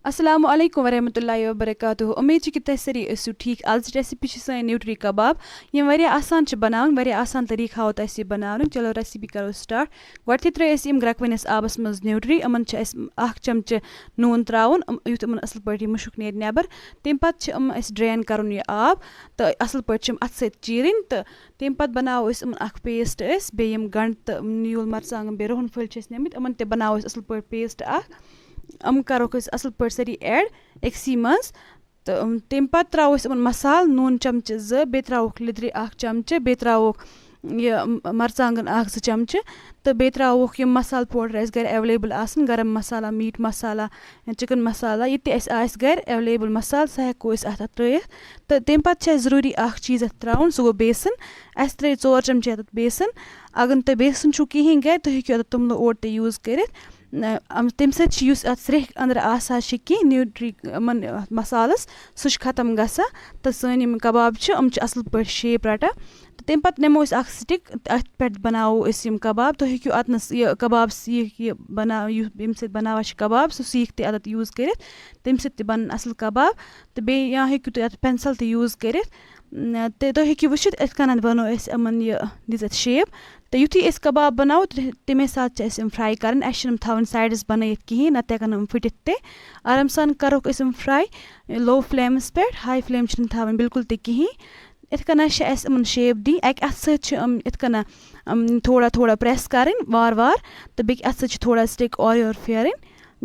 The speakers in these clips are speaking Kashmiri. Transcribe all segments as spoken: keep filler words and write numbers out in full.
السلام علیکم ورحمۃ اللہ وبرکاتہ۔ امید چھِ کہِ تۄہہِ سٲری ٲسِو ٹھیٖک۔ آز چھِ recipe چھِ سٲنۍ نیوٗٹری کباب، یِم واریاہ آسان چھِ بَناوٕنۍ، واریاہ آسان طریٖقہٕ ہاوو تۄہہِ أسۍ یہِ بَناونُک۔ چلو recipe کَرو start۔ گۄڈٕنٮ۪تھٕے ترٛٲے اَسہِ یِم گرٛٮ۪کوٕنِس آبَس منٛز نیوٗٹری۔ یِمَن چھِ اَسہِ اَکھ چَمچہٕ نوٗن ترٛاوُن، یِم، یُتھ یِمَن اَصٕل پٲٹھۍ یہِ مُشُک نیرِ نٮ۪بَر۔ تَمہِ پَتہٕ چھِ یِم اَسہِ drain کَرُن یہِ آب تہٕ اَصٕل پٲٹھۍ چھِ یِم اَتھٕ سۭتۍ چیٖرٕنۍ۔ تہٕ تَمہِ پَتہٕ بَناوو أسۍ یِمَن اَکھ paste أسۍ، بیٚیہِ یِم گَنٛڈٕ تہٕ نیوٗل مَرژٕوانٛگَن، بیٚیہِ رُہُن پھٔلۍ چھِ اَسہِ نِمٕتۍ، یِمَن تہِ بَناوو أسۍ اَصٕل پٲٹھۍ paste اَکھ۔ یِم کَرہوکھ أسۍ اَصٕل پٲٹھۍ سٲری add أکسٕے منٛز۔ تہٕ، اَم، تَمہِ پَتہٕ ترٛاوو أسۍ یِمَن مصالہٕ، نوٗن چَمچہٕ زٕ، بیٚیہِ ترٛاوہوکھ لیٚدرِ اَکھ چَمچہٕ، بیٚیہِ ترٛاوہوکھ یہِ، اَم، مَرژٕوانٛگَن اَکھ زٕ چَمچہٕ، تہٕ بیٚیہِ ترٛاوہوکھ یِم مصالہٕ powder اَسہِ گَرِ available آسَن، گرم مصالہ، meat مصالہ، یا chicken مصالہ، یہِ تہِ اَسہِ آسہِ گَرِ available مصالہٕ، سُہ ہٮ۪کو أسۍ اَتھ، اَتھ ترٛٲیِتھ۔ تہٕ تَمہِ پَتہٕ چھِ اَسہِ ضروٗری اَکھ چیٖز اَتھ ترٛاوُن، سُہ گوٚو بیسَن۔ اَسہِ ترٛٲے ژور چَمچہٕ اَتھ بیسَن۔ اگر نہٕ تۄہہِ بیسَن چھُو کِہیٖنۍ گَرِ، تُہۍ ہیٚکِو اَتھ توٚملہٕ اوٹ تہِ use کٔرِتھ۔ نہ، اَم، تَمہِ سۭتۍ چھِ یُس اَتھ سرٛیٚہہ أنٛدرٕ آسان چھِ کینٛہہ نیوٗٹری، یِمَن، اَتھ مصالَس، سُہ چھُ ختم گژھان۔ تہٕ سٲنۍ یِم کباب چھِ، یِم چھِ اَصٕل پٲٹھۍ shape رَٹان۔ تہٕ تَمہِ پَتہٕ نِمو أسۍ اَکھ stick، تہٕ اَتھ پٮ۪ٹھ بَناوو أسۍ یِم کباب۔ تُہۍ ہیٚکِو اَتنَس یہِ کباب سیٖکھ یہِ بَناو-، یُس، ییٚمہِ سۭتۍ بَناوان چھِ کباب، سُہ سیٖکھ تہِ اَتَتھ use کٔرِتھ۔ تَمہِ سۭتۍ تہِ بَنَن اَصٕل کباب۔ تہٕ بیٚیہِ یا ہیٚکِو تُہۍ اَتھ pencil تہِ use کٔرِتھ۔ نہ، تہٕ تُہۍ ہیٚکِو وٕچھِتھ، یِتھ کٔنۍ بَنو أسۍ یِمَن یہِ دِژ اَتھ shape۔ تہٕ یُتھُے أسۍ کباب بَناوو، تہٕ تَمے ساتہٕ چھِ اَسہِ یِم fry کَرٕنۍ۔ اَسہِ چھِنہٕ یِم تھاوٕنۍ sides بَنٲیِتھ کِہیٖنۍ، نَتہٕ ہٮ۪کَن یِم پھٕٹِتھ تہِ۔ آرام سان کَرہوکھ أسۍ یِم fry low flameَس پٮ۪ٹھ، high flame چھِنہٕ تھاوٕنۍ بِلکُل تہِ کِہیٖنۍ۔ یِتھ کٔنۍ چھِ اَسہِ یِمَن shape دِنۍ۔ اَکہِ اَتھٕ سۭتۍ چھِ یِم یِتھ کٔنۍ، یِم تھوڑا تھوڑا press کَرٕنۍ وارٕ وارٕ، تہٕ بیٚکہِ اَتھٕ سۭتۍ چھِ تھوڑا stick اورٕ یورٕ پھیرٕنۍ۔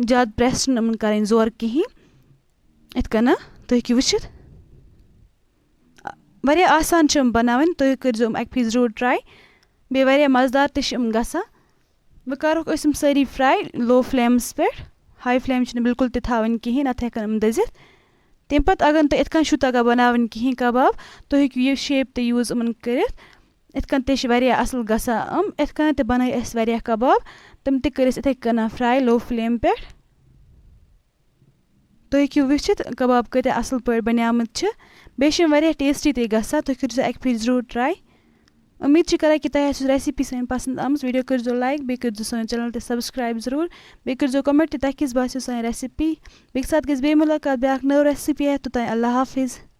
زیادٕ press چھِنہٕ یِمَن کَرٕنۍ زورٕ کِہیٖنۍ۔ یِتھ کٔنۍ تُہۍ ہیٚکِو وٕچھِتھ۔ واریاہ آسان چھِ یِم بَناوٕنۍ، تُہۍ کٔرۍزیو یِم اَکہِ پھِرِ ضروٗر try۔ بیٚیہِ واریاہ مَزٕدار تہِ چھِ یِم گژھان۔ وۄنۍ کَرہوکھ أسۍ یِم سٲری fry low flameَس پٮ۪ٹھ، high flame چھِنہٕ بِلکُل تہِ تھاوٕنۍ کِہیٖنۍ، نَتہٕ ہٮ۪کَن یِم دٔزِتھ۔ تَمہِ پَتہٕ اگر نہٕ تۄہہِ یِتھ کٔنۍ چھُو تَگان بَناوٕنۍ کِہیٖنۍ کباب، تُہۍ ہیٚکِو یہِ shape تہِ use یِمَن کٔرِتھ۔ یِتھ کٔنۍ تہِ چھِ واریاہ اَصٕل گژھان یِم، یِتھ کٔنۍ تہِ بَنٲے اَسہِ واریاہ کباب، تِم تہِ کٔرۍ اَسہِ یِتھَے کٔنۍ fry low flame پٮ۪ٹھ۔ تُہۍ ہیٚکِو وٕچھِتھ کباب کۭتیٛاہ اَصٕل پٲٹھۍ بَنیمٕتۍ چھِ، بیٚیہِ چھِ یِم واریاہ tasty تہِ گژھان۔ تُہۍ کٔرۍزیو اَکہِ پھِرِ ضروٗر try۔ اُمید چھِ کران کہِ تۄہہِ آسِوٕ recipe سٲنۍ پسنٛد آمٕژ۔ Video کٔرۍزیو like، بیٚیہِ کٔرۍزیو سٲنۍ channel تہِ subscribe ضروٗر، بیٚیہِ کٔرۍزیو comment تہِ تۄہہِ کِژھ باسیو سٲنۍ recipe۔ بیٚکہِ ساتہٕ گژھِ بیٚیہِ مُلاقات بیٛاکھ نٔو recipe ہٮ۪تھ۔ توٚتام اللہ حافظ۔